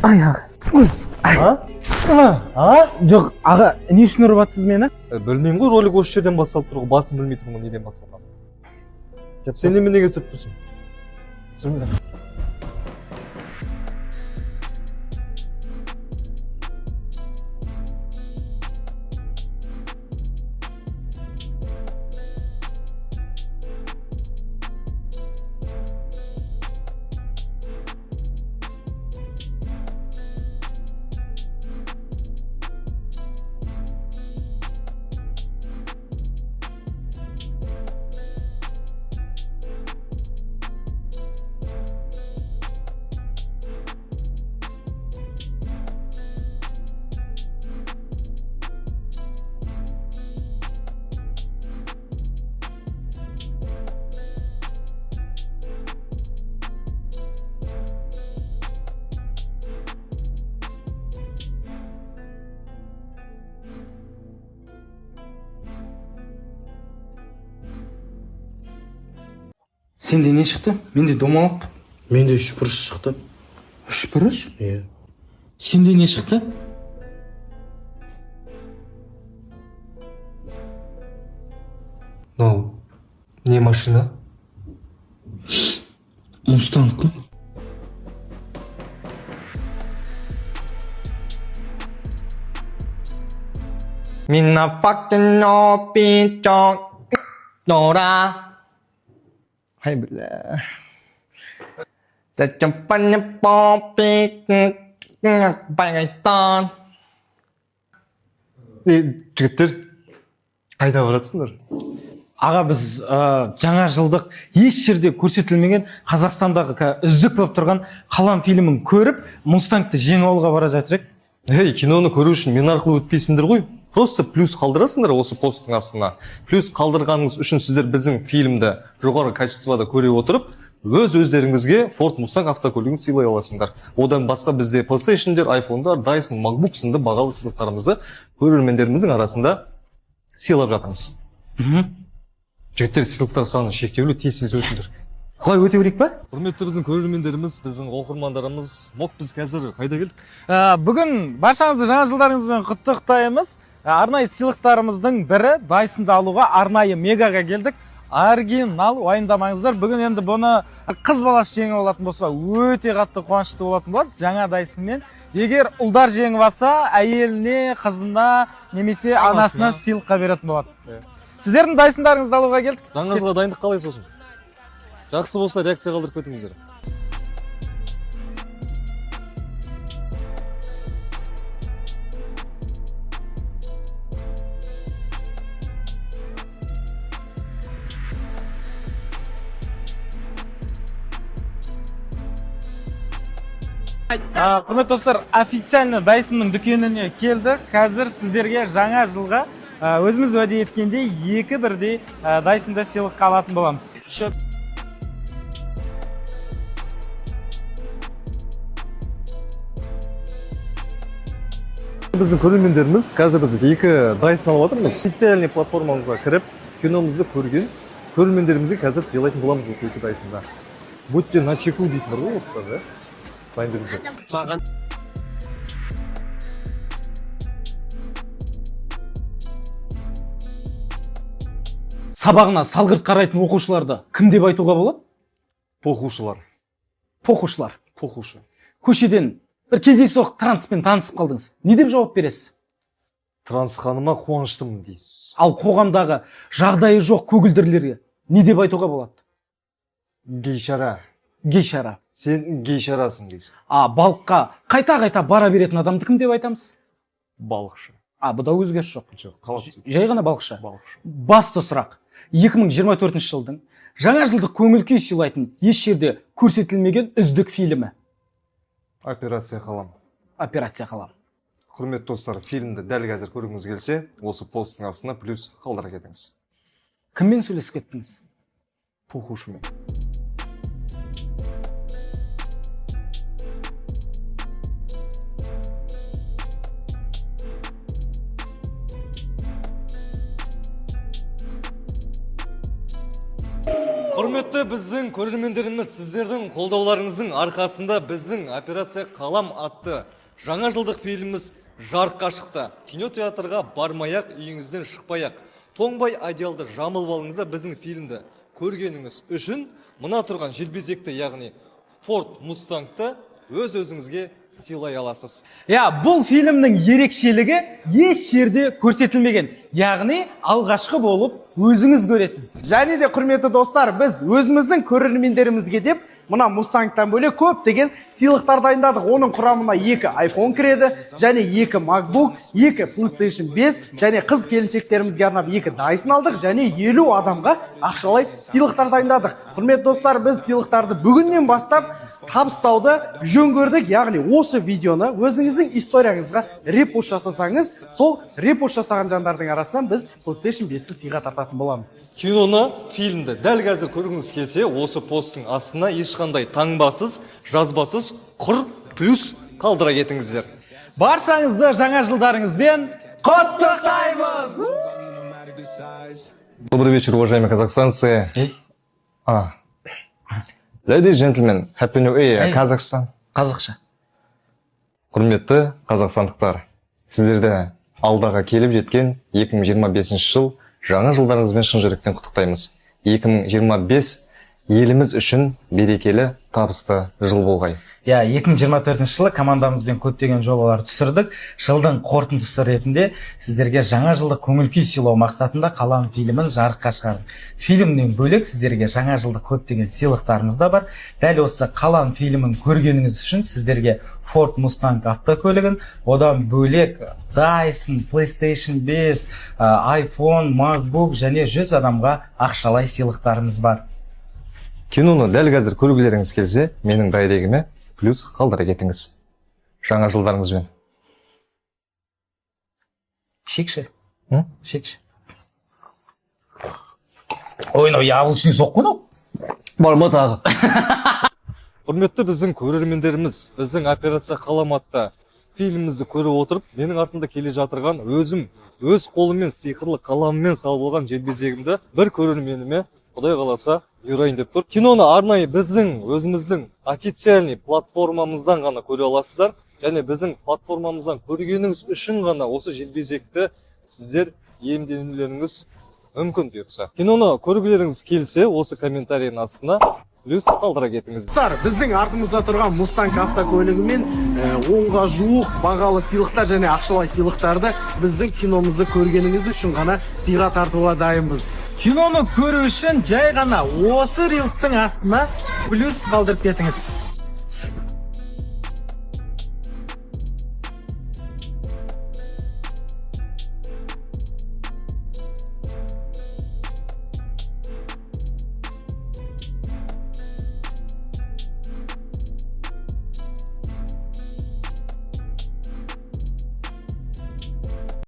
Ай, аға. А? Жоқ, аға, не үшін ұрып жатсыз мені? Білмеймін ғой, ролик осы жерден басталып тұр ғой, басын білмей тұрмын ғой, неден басталғанын. Сен неменеге түсіріп тұрсың? Түсірме. Сенде не шықты? Менде домалақ. Менде үшбұрыш шықты. Үшбұрыш? Иә. Сенде не шықты? Мынау не машина? Мустанг қой. Ай, бля. Жігіттер, қайда баратсыңдар? Аға, біз жаңа жылдық еш жерде көрсетілмеген Қазақстандағы үздік болып тұрған Қалам фильмін көріп, Мустангты жеңіп алуға бара жатыр едік. Ей, киноны көру үшін мен арқылы өтпейсіңдер ғой. Просто плюс қалдырасыңдар осы посттың астына. Плюс қалдырғаныңыз үшін сіздер біздің фильмді жоғары качествода көре отырып, өз өздеріңізге Ford Mustang автокөлігін сыйлай аласыңдар. Одан басқа бізде PlayStation'дер, iPhone'дар, Dyson, MacBook сынды бағалы сыйлықтарымызды көрермендеріміздің арасында сыйлап жатырмыз. Жігіттер, сыйлықтар саны шектеулі, тез-тез өтіңдер. Қалай, өте берейік па? Құрметті біздің көрермендеріміз, біздің оқырмандарымыз, мок, біз қазір қайда келдік? Бүгін баршаңызды жаңа жылдарыңызбен құттықтаймыз. Арнайы сыйлықтарымыздың бірі Дайсонды алуға арнайы Мегаға келдік. Оригинал, уайымдамаңыздар. Бүгін енді бұны қыз баласы жеңіп алатын болса, өте қатты қуанышты болатын болады жаңа Дайсонмен. Егер ұлдар жеңіп алса, әйеліне, қызына немесе анасына сыйлыққа беретін болады. Сіздердің Дайсондарыңызды алуға келдік. Жаңа жылға дайындық қалай сосын? Жақсы болса реакция қалдырып кетіңіздер. Құрметті достар, официально Дайсонның дүкеніне келдік. Қазір сіздерге жаңа жылға өзіміз уәде еткендей екі бірдей Дайсонды сыйлыққа алатын боламыз. Біздің көрермендеріміз, қазір біз екі Dyson алып жатырмыз. Официальный платформамызға кіріп, киномызды көрген көрермендерімізге қазір сыйлайтын боламыз осы екі Dysonды. Будьте начеку дейсіңдер ғой орыстар, да? Дайын жүріңіздер. Сабағына салғырт қарайтын оқушыларды кім деп айтуға болады? Похушылар. Похушылар. Похушы. Көшеден бір кездейсоқ транспен танысып қалдыңыз. Не деп жауап бересіз? Транс ханыма қуаныштымын дейсіз. Ал қоғамдағы жағдайы жоқ көгілдірлерге не деп айтуға болады? Гейшара. Гейшара. Сен гейшарасың дейсіз. А балыққа қайта-қайта бара беретін адамды кім деп айтамыз? Балықшы. А, бұда өзгеріс жоқ. Жоқ, қалап түседі. Жай ғана балықшы. Балықшы. Басты сұрақ. 2024 жылдың жаңа жылдық көңіл күй сыйлайтын еш жерде көрсетілмеген үздік фильмі. Операция Қалам. Операция Қалам. Құрметті достар, фильмді дәл қазір көргіңіз келсе, осы посттың астына плюс қалдыра кетіңіз. Кіммен сөйлесіп кеттіңіз? Похушымен. Құрметті біздің көрермендеріміз, сіздердің қолдауларыңыздың арқасында біздің «Операция Қалам» атты жаңа жылдық фильміміз жарыққа шықты. Кинотеатрға бармай ақ, үйіңізден шықпай ақ, тоңбай одеялды жамылып алыңыз да, біздің фильмді көргеніңіз үшін мына тұрған желбезекті, яғни Форд Мустангты өз өзіңізге сыйлай аласыз. Иә, бұл фильмнің ерекшелігі еш жерде көрсетілмеген, яғни алғашқы болып өзіңіз көресіз. Және де, құрметті достар, біз өзіміздің көрермендерімізге деп мына Мустангтан бөлек көптеген сыйлықтар дайындадық. Оның құрамына екі iPhone кіреді және екі MacBook, екі PlayStation 5 және қыз келіншектерімізге арнап екі Dyson алдық және 50 адамға ақшалай сыйлықтар дайындадық. Құрметті достар, біз сыйлықтарды бүгіннен бастап табыстауды жөн көрдік. Яғни осы видеоны өзіңіздің историяңызға репост жасасаңыз, сол репост жасаған жандардың арасынан біз PlayStation 5-ті сыйға тартатын боламыз. Киноны, фильмді дәл қазір көргіңіз келсе, осы посттың астына ешқандай таңбасыз, жазбасыз құр плюс қалдыра кетіңіздер. Баршаңызды жаңа жылдарыңызбен құттықтаймыз! Добрый вечер, уважаемые казахстанцы. Ей. А. Ladies and gentlemen, Happy New Year, Ей. Қазақстан. Қазақша. Құрметті қазақстандықтар, сіздерді алдағы келіп жеткен 2025 жыл жаңа жылдарыңызбен шын жүректен құттықтаймыз. 2025 еліміз үшін берекелі, табысты жыл болғай. Иә, 2024 жылы командамызбен көптеген жобалар түсірдік. Жылдың қорытындысы ретінде сіздерге жаңа жылдық көңіл күй сыйлау мақсатында «Қалам» фильмін жарыққа шығардық. Фильмнен бөлек сіздерге жаңа жылдық көптеген сыйлықтарымыз да бар. Дәл осы «Қалам» фильмін көргеніңіз үшін сіздерге Ford Mustang автокөлігін, одан бөлек Dyson, PlayStation 5, iPhone, MacBook және 100 адамға ақшалай сыйлықтарымыз бар. Киноны дәл қазір көргілеріңіз келсе, менің директіме плюс қалдыра кетіңіз. Жаңа жылдарыңызбен! Шекші. М? Шекші. Ой, мынау яблочный сок қой мынау. Бар ма тағы? Құрметті біздің көрермендеріміз, біздің «Операция Қалам» атты фильмімізді көріп отырып, менің артымда келе жатырған, өзім өз қолыммен сиқырлы қаламыммен салып алған желбезегімді бір көрерменіме, құдай қаласа, бұйырайын деп тұр. Киноны арнайы біздің өзіміздің официальный платформамыздан ғана көре аласыздар және біздің платформамыздан көргеніңіз үшін ғана осы желбезекті сіздер иемденулеріңіз мүмкін, бұйыртса. Киноны көргілеріңіз келсе, осы комментарийдің астына плюс қалдыра кетіңіз. Достар, біздің артымызда тұрған Мустанг автокөлігімен 10-ға жуық бағалы сыйлықтар және ақшалай сыйлықтарды біздің киномызды көргеніңіз үшін ғана сыйға тартуға дайынбыз. Киноны көру үшін жай ғана осы рилстің астына плюс қалдырып кетіңіз.